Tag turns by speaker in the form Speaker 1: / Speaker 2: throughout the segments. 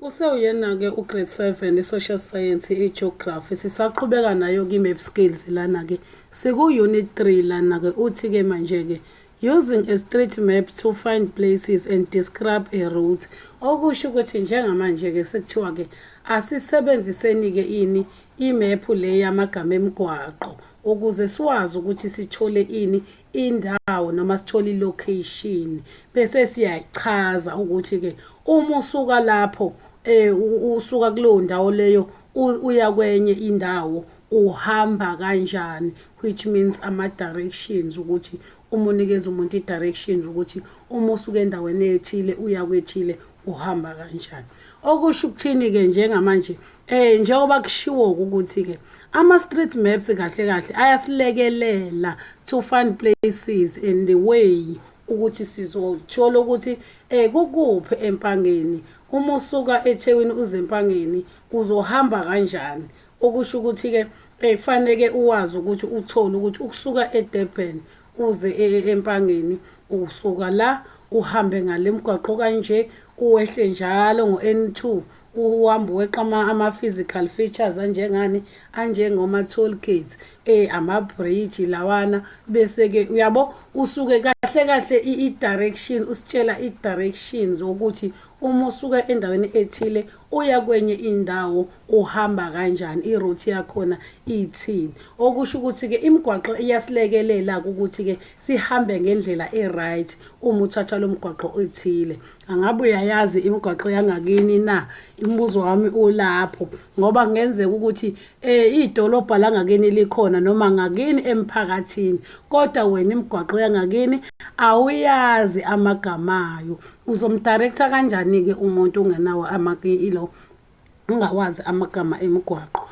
Speaker 1: Usewuyena-ke u-grade 7 i-social science i-geography. Sisaqhubeka nayo-ke i-map skills lana-ke. Siku-unit 3 lana-ke. Uthi-ke manje-ke, using a street map to find places and describe a route. Okusho ukuthi njengamanje-ke sekuthiwa-ke asisebenziseni-ke ini imephu le yamagama emigwaqo ukuze siwazi ukuthi sithole ini indawo noma sithole i-location, bese siyayichaza ukuthi-ke uma usuka lapho usuka kuleyo ndawo leyo uya kwenye indawo uhamba kanjani, which means ama-directions, ukuthi uma unikeza umuntu i-directions ukuthi uma usuka endaweni ethile uya kwethile uhamba kanjani. Okusho ukuthini-ke njengamanje, njengoba kushiwo ukuthi-ke ama-street maps kahle kahle ayasilekelela to find places in the way ukuthi sizothola ukuthi kukuphi eMpangeni. Uma usuka eThekwini uze eMpangeni uzohamba kanjani. Okusho ukuthi-ke faneke uwazi ukuthi uthole ukuthi ukusuka eDurban uze eMpangeni usuka la uhambe ngale mgwaqo kanje, uwehle njalo ngo-N2, uhambe weqa ama-physical features anjengani, anjengoma-toll gates, ama-bridge lawana, bese-ke uyabo usuke kahle kahle i-direction, usitshela i-directions ukuthi uma usuka endaweni ethile uya kwenye indawo uhamba kanjani, i-route yakhona ithini. Okusho ukuthi-ke imigwaqo iyasilekelela-ke ukuthi-ke sihambe ngendlela e-right uma uthatha lo mgwaqo othile. Angabe uyayazi imigwaqo yangakini na? Imibuzo wami ulapho, ngoba kungenzeka ukuthi idolobha langakini likhona noma ngakini emphakathini, kodwa wena imigwaqo yangakini awuyazi amagama ayo. Uzomdirecta kanjani-ke umuntu ungenawo ilo ungawazi amagama emigwaqo?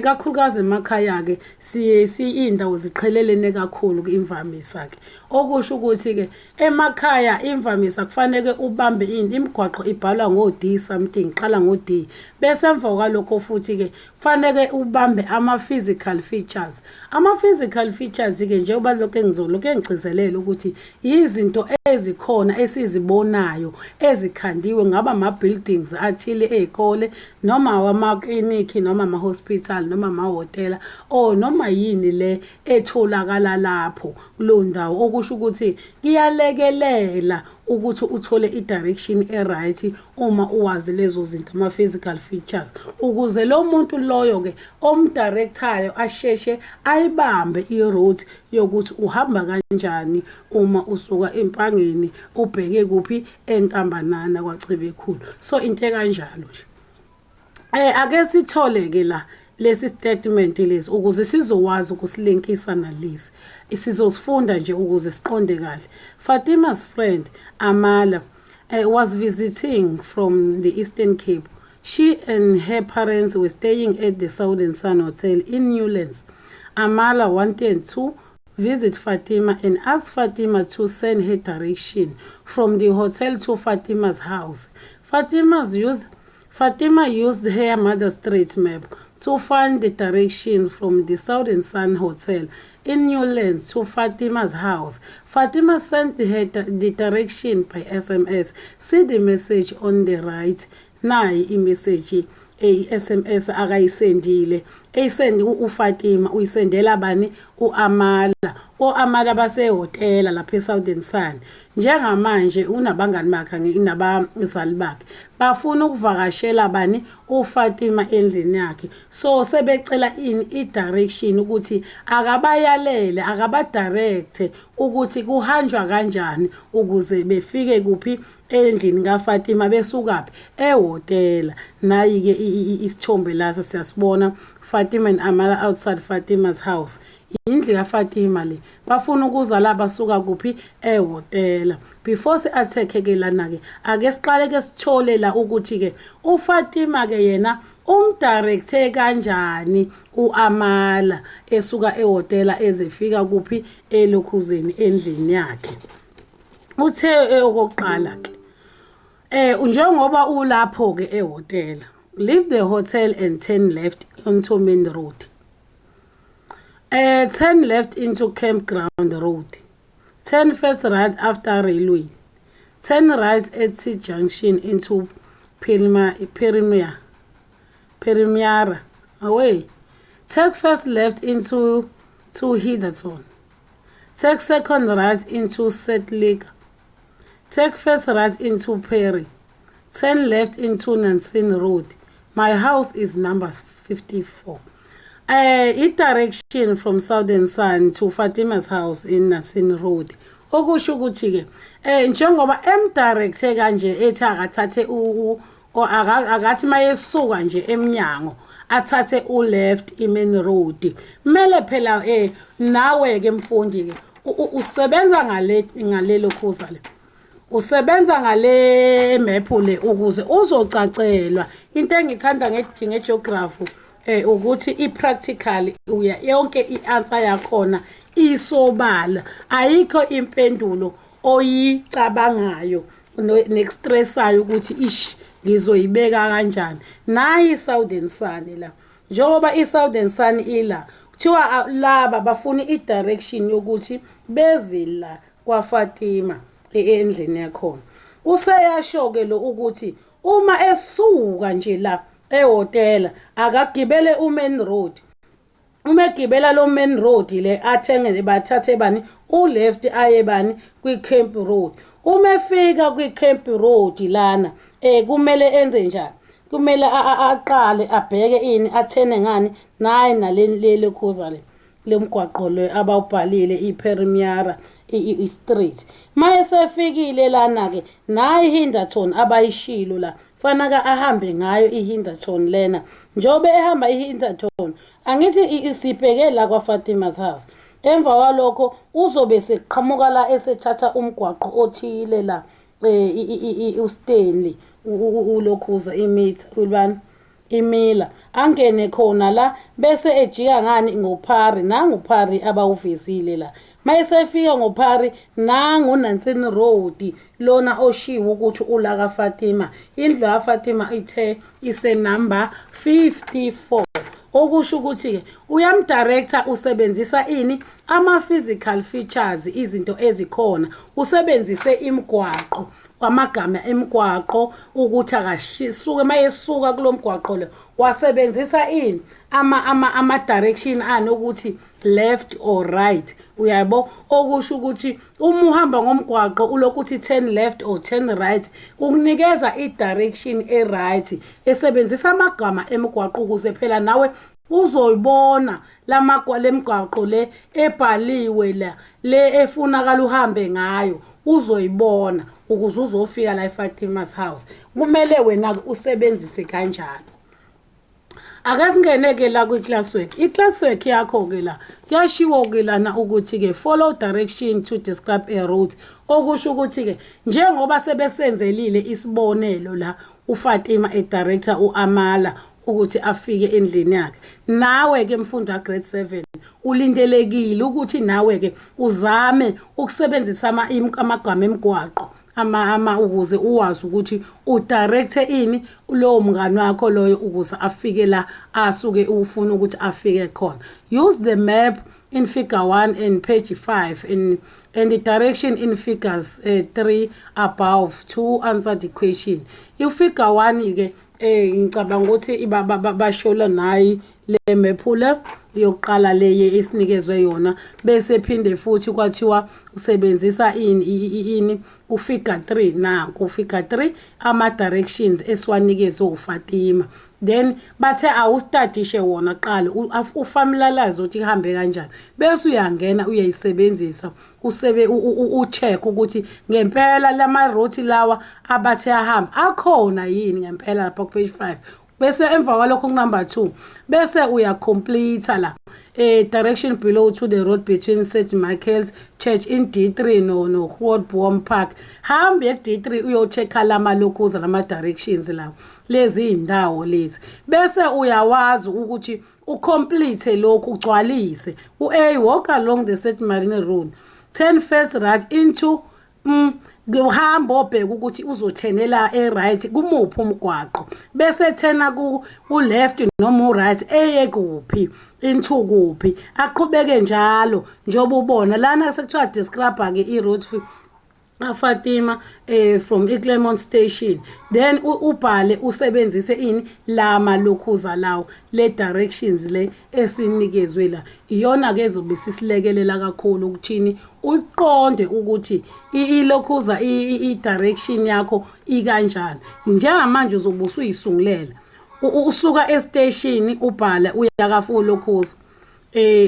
Speaker 1: Kakhulukazi emakhaya-ke siye iy'ndawo ziqhelelene kakhulu imvamisa-ke. Okusho ukuthi-ke emakhaya imvamisa kufaneke ubambe ini, imigwaqo ibhalwa ngo-D something, qala ngo-D. Bese emva kwalokho futhi-ke kufaneke ubambe ama-physical features. Ama-physical features-ke, njengoba lokhu ngizolokhu engigcizelela ukuthi izinto ezikhona esizibonayo ezikhandiwe, ngaba ama-buildings athile ey'kole noma awamaklinikhi noma ama-hospital noma amahhotela or noma yini le etholakala lapho kuleyo ndawo. Okusho ukuthi kuyalekelela ukuthi uthole i-direction e-right uma uwazi lezo zinto, ama-physical features, ukuze lo muntu loyo-ke omdirectayo asheshe ayibambe i-route yokuthi uhamba kanjani uma usuka eMpangeni ubheke kuphi, eNtambanana kwaCebekhulu. So into ekanjalo nje. Ake sithole-ke la lesi statement lesi ukuze sizowazi ukusilinkisa nalesi. Sizosifunda nje ukuze siqonde kahle. Fatima's friend Amala was visiting from the Eastern Cape. She and her parents were staying at the Southern Sun Hotel in Newlands. Amala wanted to visit Fatima and asked Fatima to send her direction from the hotel to Fatima's house. Fatima used her mother's street map to find the directions from the Southern Sun Hotel in Newlands to Fatima's house. Fatima sent her the direction by SMS. See the message on the right. Nayi imessage eyi-SMS akayisendile. Eyisende uFatima uyisendela bani? U-Amala. O-Amala basehhotela lapha e-Southern Sun. Njengamanje unabangani bakhe, nabazali bakhe. Bafuna ukuvakashela bani? UFatima endlini yakhe. So sebecela ini? I-direction, ukuthi akabayalele, akabadirecte ukuthi kuhanjwa kanjani ukuze befike kuphi, endlini kaFatima, besukaphi, ehhotela. Nayi-ke isithombe lasa siyasibona, Fatima and Amala outside Fatima's house. Indlu kaFatima le. Bafuna ukuza la basuka kuphi? Ehhotela. Before si-attack-ke lana-ke, ake siqale ke sithole la ukuthi-ke uFatima-ke yena umdirecte kanjani u-Amala esuka ehhotela ezefika kuphi, elokhuzeni, endlini yakhe. Uthe okokuqala ke, njengoba ulapho ke ehhotela, leave the hotel and turn left onto Main Road. Turn left into Campground Road. Turn first right after railway. Turn right at T junction into Perimier Perimiara away. Take first left into to Hidaton. Take second right into Setliga. Take first right into Perry. Turn left into Nansen Road. My house is number 54. I-direction from Southern Sun to Fatima's house in Nansen Road. Okusho ukuthi-ke njengoba emdirecte kanje ethi akathathe akathi mayesuka nje emnyango athathe u-left i-main road, kumele phela nawe-ke mfundi-ke usebenza ngale ngalelo khuza le, usebenza ngale map le ukuze uzocacelwa. Into engithanda nge-geography ukuthi i-practical, uya yonke i-answer yakhona isobala, ayikho impendulo oyicabangayo nekustressayo ukuthi ish, ngizoyibeka kanjani. Nayi i-Southern Sun la, njengoba i-Southern Sun ila, kuthiwa laba bafuna i-direction yokuthi bezila kwaFatima endlini yakhona. Useyasho-ke lo ukuthi uma esuka nje la ehhotela akagibele u-main road. Uma egibela lo main road le, athenge bathathe bani u-left aye bani kwi-Camp Road. Uma efika kwi-Camp Road lana, kumele enze njani? Kumele aqale abheke ini, athene ngani nayi nale leli khuza le lemgwaqo lo abawubhalile, iPerimiara i-street. Mayesefikile lana-ke, nayi iHinderton abayishilo la, fanaka ahambe ngayo iHinderton lena. Njengoba ehamba iHinderton, angithi sibheke la kwaFatima's house, emva kwalokho uzobe seqhamuka la esethatha umgwaqo othile la, uStanley ulokhuza imitha ubani imila, angene khona la bese ejika ngani ngoPari. Nangu Pari abawuvezile la. Mayesefika ngoPari, nangu Nansen Road lona oshiwo ukuthi ula kaFatima. Indlu kaFatima ithe ise number 54. Okusho ukuthi-ke uyamdirector, usebenzisa ini? Ama-physical features, izinto ezikhona, usebenzise imigwaqo, amagama emigwaqo, ukuthi akasuke mayesuka kulo mgwaqo lo wasebenzisa ini, ama direction ani, ukuthi left or right, uyabo? Okusho ukuthi uma uhamba ngomgwaqo ulokhu uthi turn left or turn right, kukunikeza i-direction e-right esebenzisa amagama emigwaqo, ukuze phela nawe uzoyibona lemigwaqo le ebhaliwe la, le efunakala uhambe ngayo, uzoyibona ukuze uzofika la eFatima's house. Kumele wena usebenzise kanjalo. Ake singene-ke la kwi-classwork. I-classwork yakho-ke la, kuyashiwo-ke lana ukuthi-ke follow direction to describe a route. Okusho ukuthi-ke njengoba sebesenzelile isibonelo la, uFatima edirector u-Amala ukuthi afike endlini yakhe, nawe-ke mfundo ka-grade 7 ulindelekile ukuthi nawe-ke uzame ukusebenzisa amagama emigwaqo ama ukuze uwazi ukuthi udirecte ini lowo mngani wakho loyo ukuze afike la asuke ufuna ukuthi afike khona. Use the map in figure 1 and page 5 and the direction in figures 3 above to answer the question. I-figure 1 ke, ngicabanga ukuthi bashola nayi le map le yokuqala leye esinikezwe yona, bese phinde futhi kwathiwa usebenzisa ini ini ufigure 3. Nanku ufigure 3, ama directions esiwanikezwe uFatima. Then bathe awustadishe wona qala, ufamiliarize ukuthi ihambe kanjani, bese uyangena uyayisebenzisa, usebe ucheck ukuthi ngempela lama route lawa abathe ahamba akhona yini ngempela lapha ku page 5. Bese emva kwalokho ku-number 2 bese uyacomplete la direction below to the road between St Michael's Church in D3 no Grootboom Park. Hambe ku D3 uyo-check-a lama lokhuza lama directions lawo, lezi indawo lezi, bese uyawazi ukuthi ucomplete lokhu, ugcwalise u-A: walk along the St Marine Road, turn first right into uhamba obheka ukuthi uzothenela e-right kumuphi umgwaqo, bese thena ku-left noma u-right eye kuphi, into kuphi, aqhubeke njalo njengoba ubona lana. Sekuthiwa describe-ke i-route. KaFatima from iClermont station, then ubhale usebenzise ini la malokhuza lawo, le directions le esinikezwe la. Iyona ke ezobe sisilekelela kakhulu ukuthini uqonde ukuthi ilokhuza i-direction yakho ikanjani. Njengamanje uzobe usuyisungulela, usuka estation, ubhale uya kaFulokhuza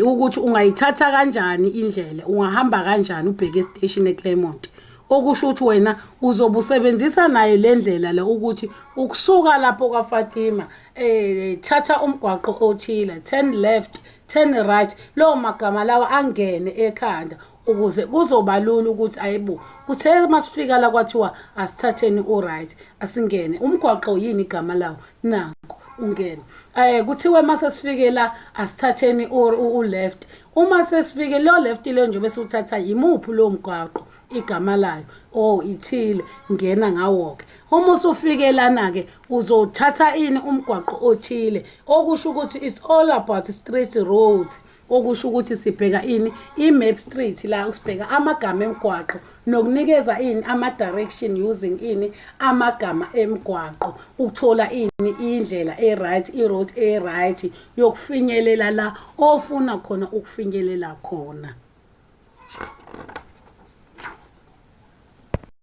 Speaker 1: ukuthi ungayithatha kanjani indlela, ungahamba kanjani ubheke estation eClermont. Okusho ukuthi wena uzobe usebenzisa nayo le ndlela le ukuthi ukusuka lapho kaFatima, thatha umgwaqo othile, turn left, turn right, lawo magama lawa angene ekhanda ukuze kuzoba lula ukuthi ayibo, kuthe masifika la kwathiwa asithatheni u-right, asingene umgwaqo, yini igama lawo? Nanku, ungene. Kuthiwe mase sifike la asithatheni u-left, uma sesifike lo left le nje bese uthatha yimuphi lo mgwaqo, igama layo? Oh, ithile, ngena ngawo-ke. Uma usufike lana-ke uzothatha ini? Umgwaqo othile. Okusho ukuthi it's all about street roads. Okusho ukuthi sibheka ini? I-map street la, sibheka amagama emigwaqo nokunikeza ini? Ama-direction using ini? Amagama emigwaqo, ukuthola ini? Indlela e-right, i-route e-right yokufinyelela la ofuna khona ukufinyelela khona.